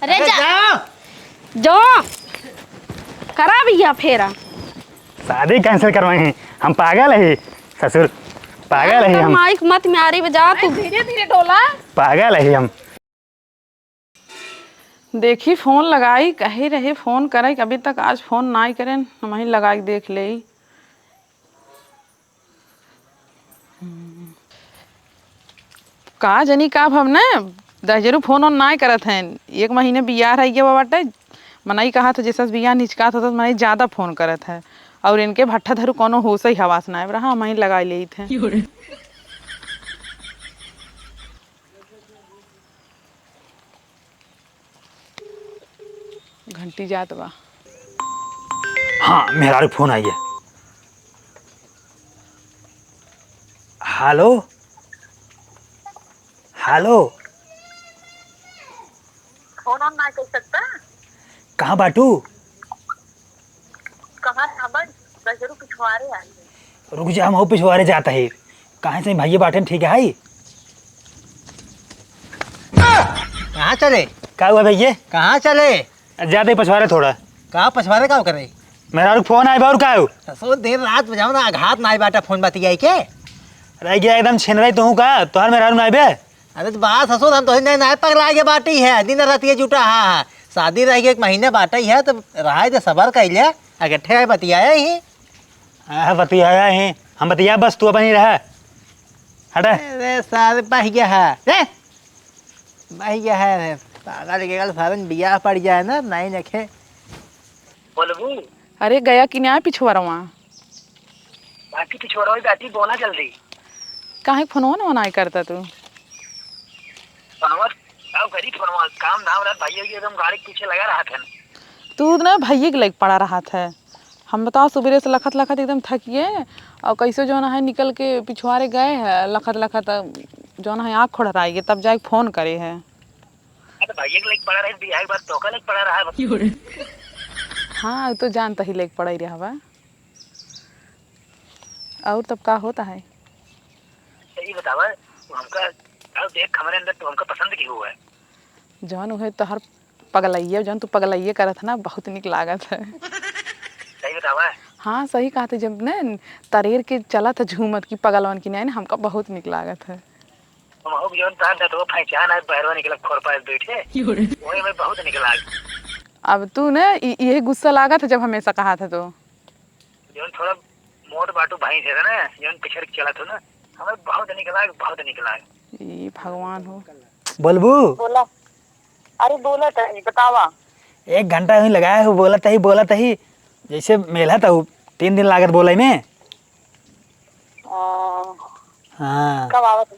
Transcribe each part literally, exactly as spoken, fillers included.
अरे अरे जा। जा। जो करा भैया फेरा। शादी cancel करवाई है हम, पागल है ससुर, पागल है हम। माइक मत म्यारी बजा तू। धीरे धीरे डोला। पागल है हम। देखी फोन लगाई, कहे रहे फोन करे, अभी तक आज फोन नाई करेन, हमही लगाई देख लेई। का जनी का भव ने दहिजरू फोन ओन नाय करत हैं। एक महीने बियाह रह गया बाटे, मनई कहा था जैसे बियाह निचकात होता मनई ज्यादा फोन करत है। और इनके भट्ठा धरू कोनो होश ही हवास ना रहा, हमही लगाई लेत हैं। घंटी जात बा। हाँ, मेहरारू फोन आई है। हेलो, हेलो। फोन ऑन ना कर सकता। कहाँ बाटू? कहाँ था बड़? बस जरूर पिछवारे आई है। रुक जा, हम पिछवारे जाता है। कहाँ से भैया बाटे, ठीक है? कहाँ चले? का हुआ भैया? कहाँ चले? जाते पछवारे थोड़ा। का पछवारे का करे? मेहरारू फोन आए बा और का हो? ससुर दिन रात बजाओ ना, आघात ना आए बाटा फोन बतियाई के। रह गया एकदम छिन रही तू का, तोहर मेहरारू ना आए बे? अरे तो बात ससुर, हम तो नहीं, नहीं पगला के बाटी है, दिन रात ये जुटा हा, हा। शादी रह गई एक महीने बाटा ही है, तो रहा दे सबर कर ले, अगठे है बतियाया ही। हाँ, बतियाया ही, हम बतिया बस, तू अपन ही रहा। हटा। अरे सारे बह गया है, रे। बह गया है रे। पागल के गल सारन बियाह पड़ जाए ना, नहीं नखे। बोलबू? अरे गया कि ना पिछुआरवा? बाकी पिछुआरवा बाटी बोला जल्दी। काहे फोनवा ना नाय करता तू? फोनवा, आओ करी फोनवा, काम धाम रहत भैया के एकदम गाड़ी के पीछे लगा रहा था। तू ना भैया के लग पड़ा रहा था। हम बताओ, सुबेरे से लखत लखत एकदम थकिए, और कैसे जौन है निकल के पिछुआरे गए है, लखत लखत जौन है आँख खोड़राइए, तब जाके फोन करे है। अरे भैया के लेके पड़ा रहे, बियाह के बाद तोका लेके पड़ा रहा है। हाँ, उ तो जानता ही लेके पड़ा ही रहा बा। और तब का होता है? सही बतावा, तू हमका, अब देख हमरे अंदर तू हमका पसंद की हुआ है। जौन उहे तोहर पगलैया, जौन तू पगलैया करत है ना, बहुत निक लागत है। सही बतावा? हाँ, सही कहत है। जब ने तरेर के चलत है झूमत की पगलवन की नहीं, हमका बहुत निक लागत है। हम हो जौन तार दतवा फैचान है, बहरवा निकल खोर पास बैठे। योरे। वही में बहुत निक लाग। अब तू ने इ-, यही गुस्सा लागत है जब हमेशा कहत है तो। जौन थोड़ा मोट बाटू भाई से ना, जौन पिछड़ के चलत हो ना, हमें बहुत निक लाग, बहुत निक लाग। ई भगवान हो। बोलबू? बोला। अरे बोला तनी, बतावा। एक घंटा हुई लगाए हो, बोलत ही, बोलत ही, जैसे मेलत हो, तीन दिन लागत बोले में। आ, हाँ। कब आवत है?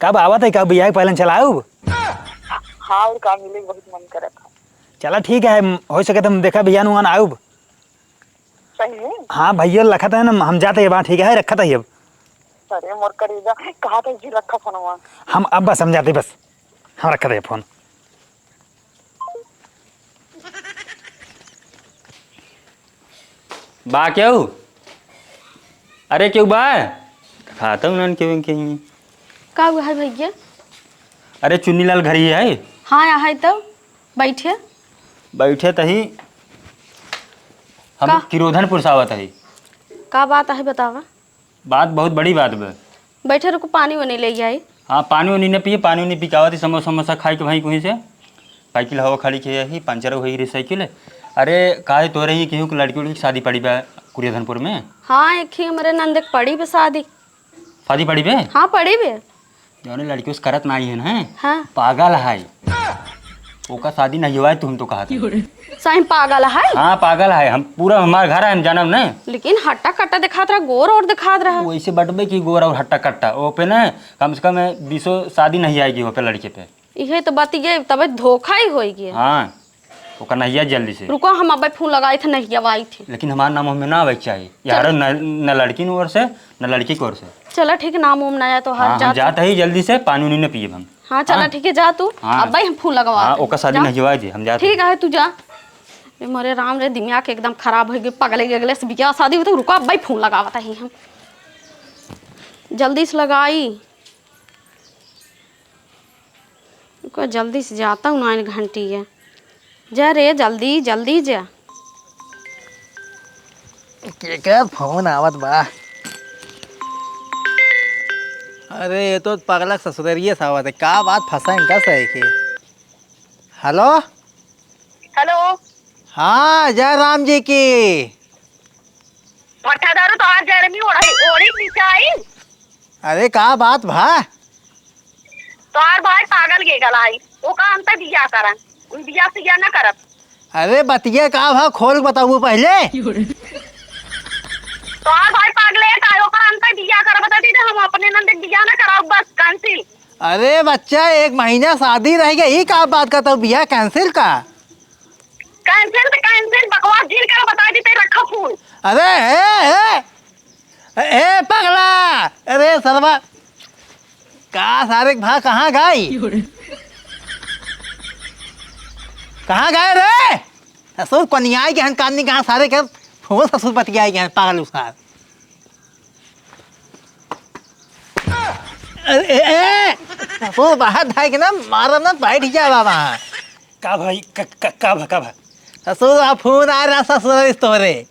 कब आवत है, कब बियाह के पहले चला आउब? हाँ, और का मिले, बहुत मन करत है। चला ठीक है, हो सके तो हम देखा बियाह नुआन आउब। सही में? हाँ भैया, रखत है ना, हम जाते हैं, बात ठीक है, रखत है अब। अरे मोर करेजा, कहा था जी रखा फोनवा। हम अब बस हम जाते, बस हम रखत है फोन। बा केहू? अरे केहू बा? खाता हूँ नन केहू के ही। का हुआ है भैया? अरे चुन्नीलाल घर ही है? हाँ, यहाँ है तो बैठे। बैठे तही हम का? किरोधनपुर से आवत है। का बात है बतावा? बात बहुत बड़ी बात बा। बैठे रुको, पानी वानी ले आई। हाँ, पानी वानी न पिए, पानी वानी पिकावत ही, समोसा समोसा खाए के भाई कहीं से। साइकिल हवा खाली के यही पंचर हो गई रही साइकिल। अरे काहे तोरे ही केहू के लड़की उड़की की शादी पड़ी बा कुरियाधनपुर में? हाँ, एक ही हमरे नंद के पड़ी बा शादी। शादी पड़ी बे? हाँ, पड़ी बे। जौने लड़की उस करत नाई है ना, हाँ। पागल है। ओका शादी नहीं हुआ है, तुम तो कहा था। सही पागल है? हाँ, पागल है। हम पूरा हमार घर है, हम जानब ना। लेकिन हट्टा कट्टा दिखात रहा, गोर और दिखात रहा। वैसे बटबे की गोर और हट्टा कट्टा। ओ पे ना, कम से कम बीसों शादी नहीं आएगी वो पे लड़के पे। इहे तो बतिये, तबे धोखा ही होई गया। हाँ, ओकर नहिया जल्दी से। रुको, हम अबे फोन लगाई थे, नहिया आई थे। लेकिन हमार नाम ओमे ना आवे के चाही। चल। यार, न, न लड़की ओर से, न लड़की के ओर से। चला ठीक, नाम उम नया तो हर हाँ, हम जात जात ही जल्दी से, पानी उनी न पिए हम। हाँ, चला हाँ। ठीक है, जा तू। हाँ। अबे हम फोन लगवा हाँ, दे। ओकर शादी जा। नहीं हुआ जी, हम जात ठीक ही। है, तू जा। ए, मोरे राम रे, दिमाग एकदम खराब हो गए, पगले के अगले से बियाह शादी होते, रुको, अबे फोन लगावत ही हम। जल्दी से लगाई। को जल्दी से जाता हूँ, नाइन घंटी है। जा रे, जल्दी, जल्दी जा। केकर फोन आवत बा? अरे, ये तो पगला ससुररिये से आवत है। का बात फंसा इनका सही के? हेलो? हेलो? हाँ, जय राम जी की। भट्ठा दारू तो आज गर्मी ओढ़ी, ओढ़ी की चाही। अरे, का बात भा? तोहार भाई पागल गेगल आई, ओका अंतर बियाह करा, बियाह सियाह न करब। अरे बतिया का भा, खोल के बताऊ पहिले। तोहार भाई पागले का, ओका अंतर बियाह करा, बता दी हम अपने नंद बियाह न कराओ, बस cancel। अरे बच्चा, एक महीना शादी रह गई, ई का बात करता हूँ, बियाह cancel का? Cancel तो cancel, बकवास जिन करा, बता दी ते रखा फोन। अरे ए, ए, ए, ए, पगला! अरे सरवा, का सारे के भा कहाँ गई? कहाँ गए रे? ससुर कोनियाई के हन कानी कहाँ सारे के फोन ससुर बतियाई के हन पागल उसार। अरे ए, ए, ससुर बाहर धाई के ना मारा ना बैठ जा बाबा। का भाई, का, का, का भा, का भा? ससुर आ फोन आ रहा ससुर इस तोरे।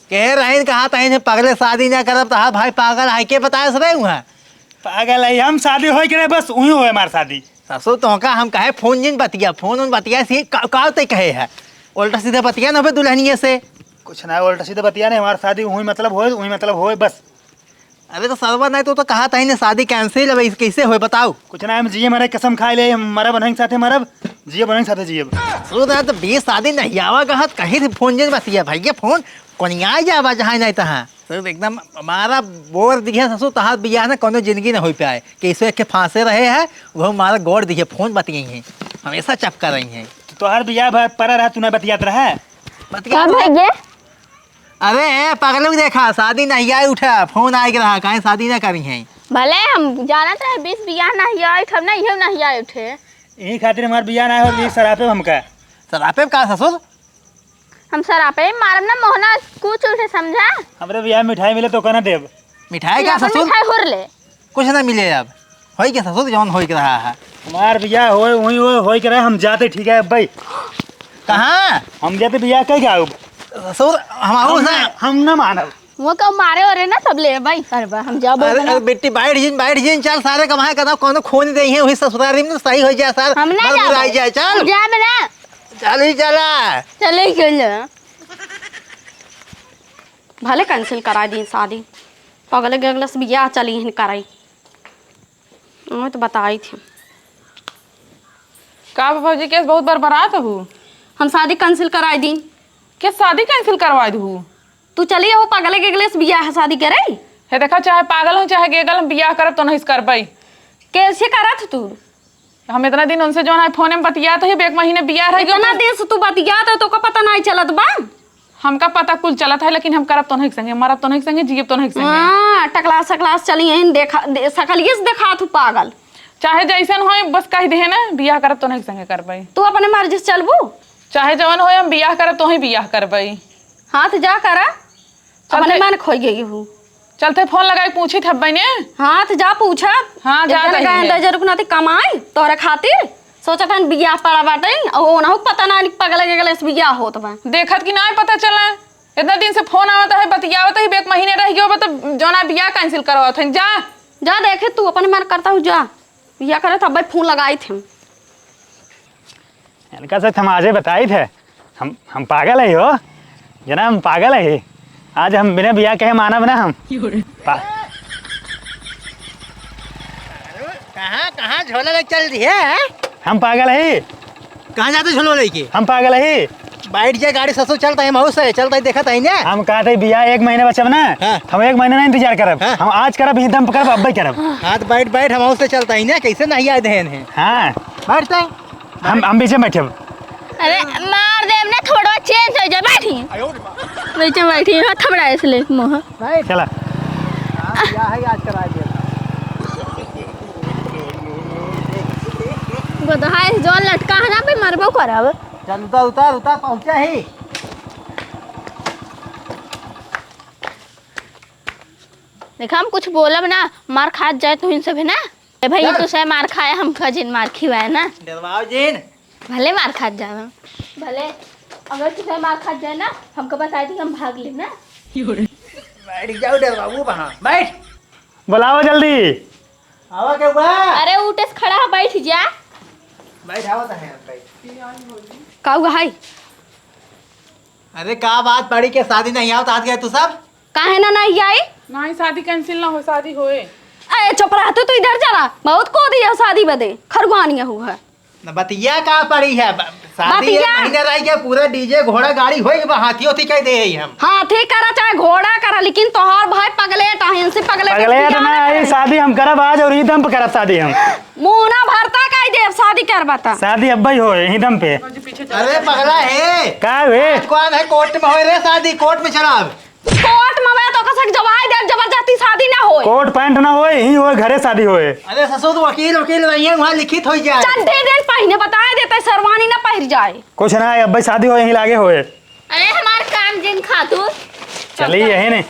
कह रहीन, कहा तहीन पगले शादी ना करब, तहार भाई पागल है, के बताए से रहे हुआ? पागल है, हम शादी होई के रहे, बस उही होए हमार शादी। ससुर, तोहका हम कहे फोन जिन बतिया, फोन उन बतिया से का, का ते कहे है? उल्टा सीधा बतिया ना होबे दुल्हनिया से। कुछ ना, उल्टा सीधा बतिया नहीं, हमार शादी उही मतलब होए, उही मतलब होए, बस। अरे तो सरवा नहीं तो, तो कहा तहीन शादी cancel, अब इस कैसे होए बताओ? कुछ ना, हम जिए मरे कसम खाए ले, हम मरब नहीं साथे मरब, जिए बने साथे जिए। ससुर, तो बीस शादी नहीं आवा कहत, कहीं से फोन जिन बतिया, भैया फोन कोनिया जावा जहाँ नहीं तहाँ। तो एकदम हमारा बोर दिखे ससुर, तहार बियाह ना कोनो जिंदगी ना हो पाए। कैसे एक के फांसे रहे है, वो हमारा गोर दिखे, फोन बतियाई हैं, हमेशा चपका रही हैं। तो तोहार बियाह भा-, परा रहा, तू ना बतियात रहा। बतिया का तो भैया? अरे ए, पगलू देखा, शादी नहीं आई उठा, फोन आए के रहा, काहे शादी ना करी हैं? भले हम जानत रहे बीस बियाह नहीं आई उठब ना, इहो नहीं आई उठे। यही खातिर हमार बियाह ना हो, बीस सरापे हमका। सरापे का ससुर? हम सरापे मारब ना, मोहना कुछ उठे समझा। हमरे बियाह में मिठाई मिले तो कहना देब। मिठाई ये का अपन ससुर? मिठाई हुर ले। कुछ ना मिले अब। होई के ससुर जौन होई के रहा है। हमार बियाह होए, वही होए, होई के रहे, हम जाते ठीक है अब भाई। कहाँ? हम जाते बियाह कई के आउब। ससुर, हम आउब हम ना, ना। हम ना मानब। वो कहू मारे ओरे ना तब ले भाई, अरे बा, हम जाबो अरे, ना। अरे बेटी, बैठ जिन, बैठ जिन, चल सारे कमाए कदा, कोनो खून दे है, वही ससुरारी में सही हो जाए सार, हम ना मर जाबो। मुराई जाए, चल। हम जाबे ना। चल ही चला। चले ही चला। भले cancel कराई दी शादी, पगले गगले से बियाह चली हन कराई। मैं तो बताई थी। का बा भौजी, केस बहुत बरबरात हू? हम शादी cancel कराई दी। के शादी cancel करवाई दू? तू चली हो पगले गगले से बियाह शादी करे। हे देखा, चाहे पागल हो चाहे गेगल, हम बियाह करब तो नहीं करबई। कैसे करत तू? हम इतना दिन उनसे जौन है फोने में बतियात ही, एक महीने बियाह रह गयो। इतना दिन से तू बतियात है, तोका पता नहीं चलत बा? हमका पता कुल चलत है, लेकिन हम करब तोन्हई के संगे, मरब तोन्हई के संगे, जियब तोन्हई के संगे। हाँ, टकलास सकलास चली हैं, देखा, दे-, सकलिए से देखा तू पागल। चाहे जैसन होए, बस कह दे है ना, बियाह करब तोन्हई के संगे करबई। तू अपने मर्जी से चलबू? चाहे जवन होए, हम बियाह करब, तोही बियाह करबई। हाँ, तो जा करा। चल अपने ते मन खोई गई हूँ। चलते फोन लगाई पूछी थब्बे ने। हाँ, तो जा पूछा। हाँ, एक जा जना तही कहे, है। दे जरूर ना ती कमाई तोहरे खातिर। सोचत हन बियाह पड़ा बाटे, और ओनहु पता ना पगले के गले से बियाह होत बा। देखत कि ना पता चला। इतना दिन से फोन आवत है, बतियावत है, एक महीने रह गयो बा, तो जौना बियाह cancel करवावत है। जा। जा देखे तू, अपने मन करता हूँ, जा। बियाह करे तब फोन लगाई थे। इनका से हम आजे बताई थे, हम, हम पागल है हो, जना हम पागल है। आज हम बिना बियाह कहे मानब ना हम। पा- कहाँ, कहाँ झोला लेके चल दिए, हैं? हम पागल है। कहाँ जाते झोला लेके? हम पागल है। बैठ जा गाड़ी, ससुर, चलता है, हम से चलता है, देखत है ना। हम कहते बियाह एक महीने बचब ना, हाँ। हम एक महीने ना इंतजार करब, हाँ। हम आज करब, ही दम करब, अब्बे करब। हाँ, तो बैठ, बैठ, हम से चलता है ना, कैसे नहीं आए देहन है। हाँ। बैठते हैं। हम, हम बीचे में बैठब। अरे, मार देब ना, थोड़ा change हो जा, बैठी। बीचे में बैठी, हाँ, थोड़ा ऐसे ले, मोह। बैठ। चला। हाँ, क्या है, आज करा दिया। वो तो है, जौन लटका है ना, पे मरबो करब। चल, उतार, उतार, उतार, पहुँचा ही। देखा, हम कुछ बोलब ना, मार खात जाए तो इनसे भी ना। ए भाई, चल। तू से मार खाए, हमका जिन मार खिवाए ना। डरवाओ जिन। भले मार खात जावे, भले अगर तू से मार खात जाए ना, हमका बताए दी, हम भाग ले ना। बैठ जाओ, डरवाओ वहाँ, बैठ। बुलाओ जल्दी। आवा के बा? अरे उठे से खड़ा है, बैठ जा। बैठ, आवा तो है, बैठ। का हुआ है? अरे का बात पड़ी के शादी नहीं आवत आज गए तू सब? काहे ना नहीं आई? नहीं, शादी cancel ना हो, शादी होए। ए, चुप रह तू, तू इधर चला। बहुत को दिया शादी बदे, खरगुआनिया हुआ है। न बतिया का पड़ी है? ब-, शादी एक बतिया। महीने रह गया, पूरा DJ घोड़ा गाड़ी होई बा, हाथी होती कह दे ही हम। हाथी करा चाहे घोड़ा करा, लेकिन तोहार भाई पगलेट है, इनसे पगलेट पगलेट बियाह ना ना, करे। ये शादी हम करब आज और ई दम पे करब शादी हम। मुंह ना भरता कह देब, शादी करबा त। शादी अब्बे ही होए, यही दम पे। अरे पगला है। का हुए? आज कौन है कोर्ट में होए रे शादी, कोर्ट में चला। कोर्ट में मैं तो कसक जवाई दे, जबरदस्ती शादी ना होए। कोट पैंट ना होए, यही होए, घरे शादी होए। अरे ससुर, वकील, वकील रहिए, वहाँ लिखित हो जाए। चड्ढी दिन पहिने बताए देते, शेरवानी ना पहिर जाए। कुछ ना है, अब्बे शादी होए, यहीं लागे होए। अरे हमार काम जिन खा तू। चली यही ने,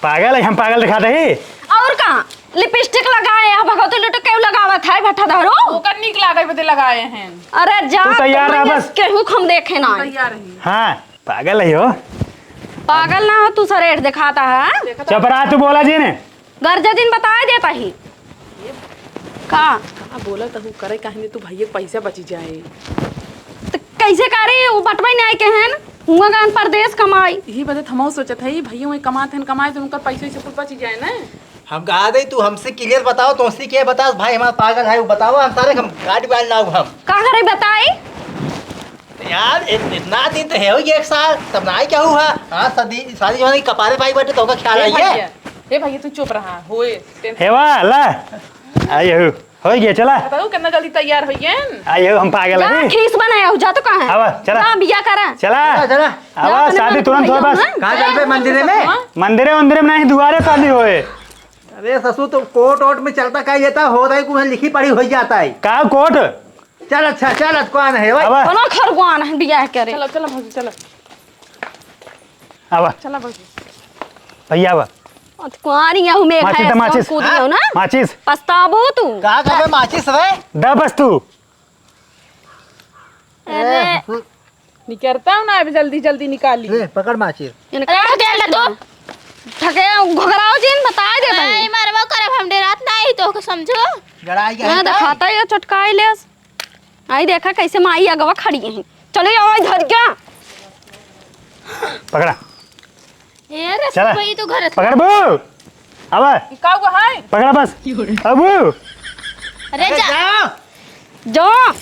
पागल है, हम पागल दिखाते ही। और का? लिपस्टिक लगाए हैं, भगवती लुट के लगावत है भट्टा धरो। ओकर नीक लागे बदे लगाए हैं। अरे जा, तू तैयार रह बस। केहू हम देखे ना। तैयार ही। हाँ, पागल है हो। पागल ना हो तू, सरेठ दिखाता है। चुप रहा तू, बोला जिन। गर्जा दिन बताए देता ही। का? का बोला तहु करे काहे ने तू भैया के पैसा बची जाए। त कैसे करे, वो बटवाई नहीं आए के हैं, हुआ गान परदेस कमाई। यही बदे हमहू सोचत है, भैया वही कमात हैं, कमाए तो उनका पैसा वैसे कुल बची जाए ना। हम कहा दे, तू हमसे clear बताओ, तुमसे के बताओ भाई, हमारा पागल है, वो बताओ, हम सारे हम गाड़ी वाले लाओ हम। का करे बताई? यार, इत-, इतना दिन तो है हो गया, एक साल, तब ना आई क्या हुआ? हाँ, शादी, शादी जो है, कपारे पाई बैठे, तो का ख्याल ए आई है? भैया, ए भैया, तू चुप रहा, होए, tension हेवा, ला, आयो, हो गया, चला। बताओ, कितना जल्दी तैयार हो गए हैं। आयो, हम पागल जा, हैं। खीस बनाया हो, जा तो कहाँ है? आवा, चला। जा, बिया करा। चला। चला, चला। आवा, जा, अपने शादी मन तुरंत हो, भैया बस। ना। कहाँ चलबे, मंदिरे में? हाँ? मंदिरे, मंदिरे में नहीं, दुआरे शादी होए। अरे ससुर, तो कोर्ट वोर्ट में चलता का, ये तो हो रहा है, कुछ लिखी पढ़ी हो जाता है। का कोर्ट? चल अच्छा, चल, आज कौन है भाई? अब कोनो खरगोन है बियाह करे। चलो, चलो भौजी, चलो। आवा। चलो भौजी। भैया आवा। अत कुआरी यहू में माचिस खाए दे, माचिस। कूद गयो ना। माचिस। पछताबू तू। का करबे माचिस रे? द बस तू। अरे। ए, निकरता हूँ ना, अभी जल्दी जल्दी निकाली। ले, पकड़ माचिस। इनका अरे, ढकेल दे तू। ढके, घुघराओ जिन, बताए दे भाई। नहीं, मरबो करब हम, डेरात नहीं तो के समझो। लड़ाई के ना है दिखाता ये चटकाई लेस। आई देखा कैसे माई अगवा खड़ी है। चलो ये आवाज धर क्या? पकड़ा। ए रे चला। भाई तो घर पकड़ बू। अब ई का हुआ है? पकड़ा बस। अब बू। अरे जा। जो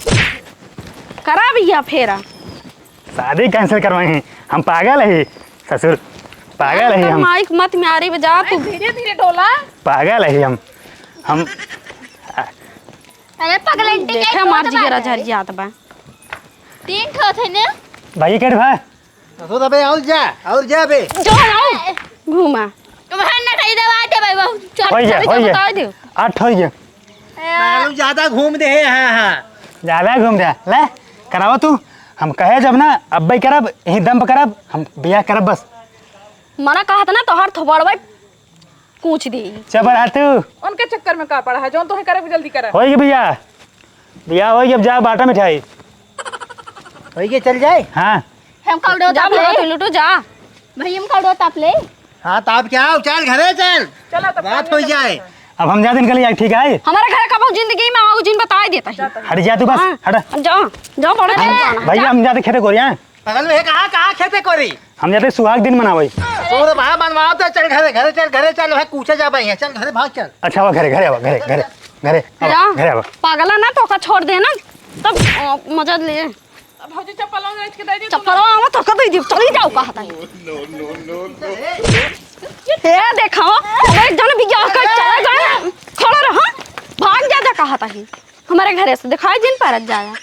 करा भैया फेरा। शादी cancel करवाए हैं हम, पागल है ससुर, पागल है हम। माइक मत मारी बजा तू। धीरे धीरे डोला। पागल है हम, हम। अरे पगलेंटी देखे के मार जिगरा झर जात बा। तीन ठो थे ने। भाई के भाई। तो अबे और जा, और जा बे। जो आओ घूमा। तुम्हारे ना कहीं दबा दे भाई, बहुत चल। होई गया, चल, होई गया। बता दो। आठ होई गया। ए। बालू ज्यादा घूम दे है, हाँ, हाँ। ज्यादा घूम दे, ले, कराओ तू। हम कहे जब ना, अब्बे करब, यही दम पे करब, हम बियाह करब बस। मना कहत ना, तोहर थोबड़वे कूच दी। चबरा तू। उनके चक्कर में का पड़ा है, जौन तोहे करे, जल्दी करे। होई गया बियाह, बियाह होई गया, अब जा बाटा मिठाई। होई गया, चल जाए। हाँ। हम कौड़ो जा ताप ले। भैया, तू लुटो जा। भाई, हम कौड़ो ताप ले। हाँ, ताप क्या हो? चल, घरे चल। चला, तब बात हो जाए। अब हम जाते निकल जाए, ठीक है? हमारे घर कबहू जिंदगी में आओ, जिन बताए देता है। हट जा तू बस, हाँ। हट। जाओ, जाओ, बड़े हम, जाना है, भैया, जाओ। हम जाते खेते कोरिया। बगल में है, कहाँ, कहाँ खेते कोरी? हम जाते सुहाग दिन मनावे। तोरे भाई मनवाओ तो चल घरे, घरे चल, घरे चल, वह कूचे जा भाई, चल घरे भाग चल। अच्छा, वो घरे, घरे आवा, घरे, घरे, घरे आवा, जा। घरे आवा। पागला ना तो का छोड़ देना, तब, अ, मजा ले। अब भौजी चप्पल और रख के दे दी, चप्पल आवा तो का दे दी, चली जाओ कहा था। ए देखो, एक जन बियाह कर चला गया, खड़ा रहा, भाग जा जा कहा था ही। हमारे घरे से दिखाई जिन परत जाया।